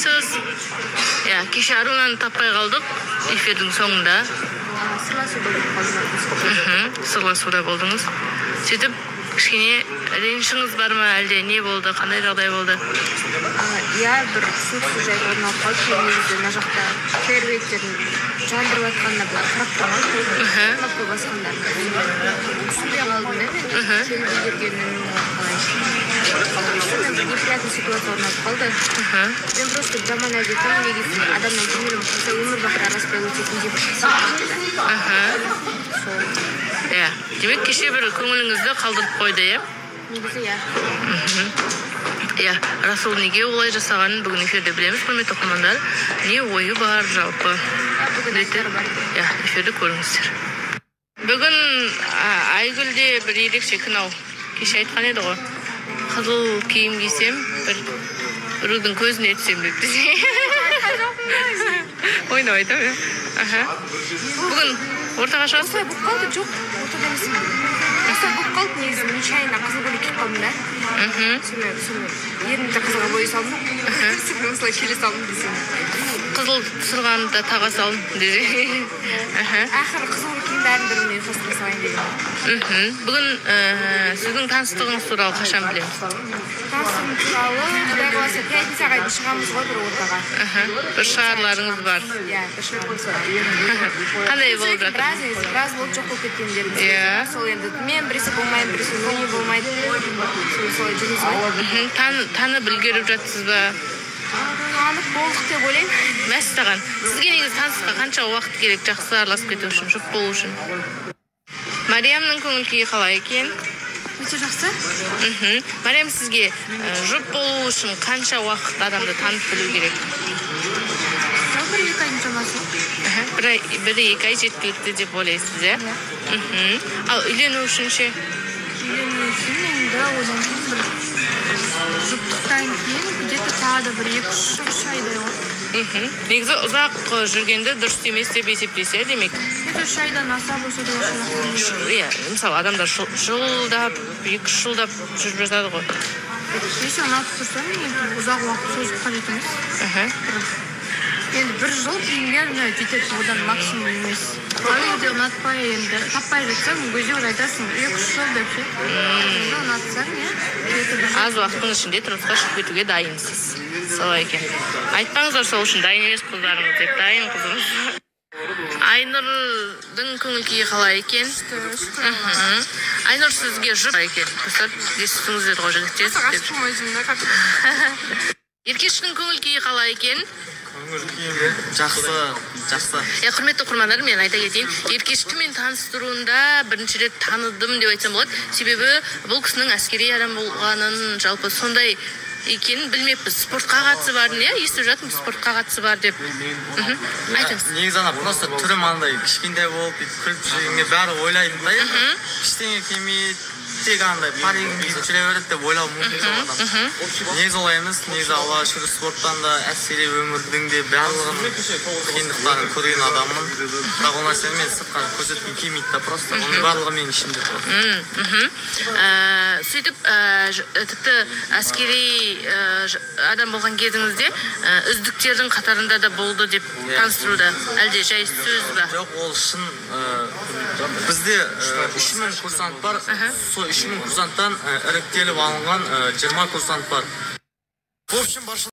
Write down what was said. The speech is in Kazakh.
қалайсыз? Иә, кеше Арунаны таппай қалдық эфирдің соңында. Сырласуда болып қалдым. Сырласуда болдыңыз. Сөйтіп кішкене ренішіңіз бар ма, әлде не болды, қандай жағдай болды? Иә, бір түсініксіз жайт орын алып қалды. Негізі мына жақта фейерверктерін жандырып жатқанына былай қарап тұрған, кнопка басқандар. Түсінбей қалдым да мен, келіп үлгергенін қалай. Сонымен бір неприятный ситуация орын алып қалды. Мен просто жаман әдетім, негізі адамнан көңілім қалса, өмір бақи араласпай өтетін деп сияқты да. Сол. Иә, демек кеше бір көңіліңізді қалдырып қойды, иә? Негізі иә. Иә, Расул неге олай жасағанын бүгін эфирде білеміз, құрметті оқырмандар. Не ойы бар жалпы? Бүгін айтары бар. Иә, эфирді көріңіздер. Бүгін Айгүлде бір ерекше күн ау. Кеше айтқан еді ғой. Қызыл киім кисем, бір біреудің көзіне түссем деп. Ойнап айтамын, иә. Бүгін ортаға шығасыз? Осылай болып қалды, жоқ, ортада емеспін. Осылай болып қалды, негізі нечаянно қызыл көйлек киіп қалдым да. Сонымен ерінді қызылға бояй салдым. Сонымен осылай келе салдым десем. Қызыл сырғаны да таға салдым десе. Ақыры қызыл киім бәрін бір-біріне ұйқастыра салайын деген. Бүгін сіздің таныстығыңыз туралы қашан білеміз? Таныстығым туралы, Құдай қаласа, пятницаға дейін шығамыз ғой бір ортаға. Бір шығарларыңыз бар. Иә, бір шығарымыз бар. Қандай болып жатыр? Біраз негізі, біраз болып жоқ болып кеткендеріміз. Иә. Сол енді мен біресе болмаймын, біресе Нони болмайды. Сол солай жүрміз ғой. Танып үлгеріп жатсыз ба? Танып болдық деп ойлаймын. Мәссаған. Сізге негізі танысқа қанша уақыт керек жақсы араласып кету үшін, жұп болу үшін? Мариямның көңіл күйі қалай екен? Өте жақсы. Мариям, сізге жұп болу үшін қанша уақыт адамды танып білу керек? Бір екі айдың шамасы. Бір екі ай жеткілікті деп ойлайсыз, иә? Иә. Ал үйлену үшін ше? Үйлену үшін енді одан кейін бір жұптықтан кейін где-то тағы да бір 2-3 айдай ғой. Негізі ұзақ жүргенді дұрыс емес деп есептейсіз, иә, демек? Где-то 3 айдан аса болса да жақсы. Иә, мысалы адамдар жылдап, 2-3 жылдап жүріп жатады ғой. Если ұнатып тұрса, мен ұзақ уақыт созып қажет емес. Енді бір жыл примерно жетеді, одан максимум емес. Ал егер ұнатпай енді таппай жатсаң, ол кезде уже айтасың 2-3 жыл деп ше. Енді ұнатсаң, иә, где-то бір жыл. Аз уақыттың ішінде тұрмысқа шығып кетуге дайынсыз. Солай екен. Айтпаңыздар, сол үшін дайын емес қыздарыңыз деп, дайын қызымыз. Айнұрдың көңіл күйі қалай екен? Айнұр сізге жұп екен. Достар, естісіңіздер ғой жігіттер. Ғашықпын өзімді как. Еркештің көңіл күйі қалай екен? Көңіл күйім жақсы, жақсы. Құрметті оқырмандар, мен айта кетейін, Еркешті мен таныстыруында бірінші рет таныдым деп айтсам болады. Себебі бұл кісінің әскери адам болғанын, жалпы сондай екенін білмеппіз. Спортқа қатысы барын, иә, естіп жатырмыз, спортқа қатысы бар деп. Айтыңыз. Негізі ана просто түрім андай кішкентай болып, бүйтіп күліп жүргенге бәрі ойлайды да, ештеңе келмейді, тек андай паригін киіп жүре береді деп ойлауы мүмкін сол адам. Негізі олай емес, негізі Аллаға шүкір спорттан да, әскери өмірдің де барлығының қиындықтарын көрген адаммын. Бірақ ол нәрсені мен сыртқа көрсеткім келмейді да, просто оның барлығы менің ішімде тұрады. Сөйтіп, тіпті әскери адам болған кезіңізде үздіктердің қатарында да болды деп таныстыруда, әлде жай сөз ба? Жоқ, ол шын. Бізде 3000 курсант бар. Сол 3000 курсанттан іріктеліп алынған 20 курсант бар. В общем,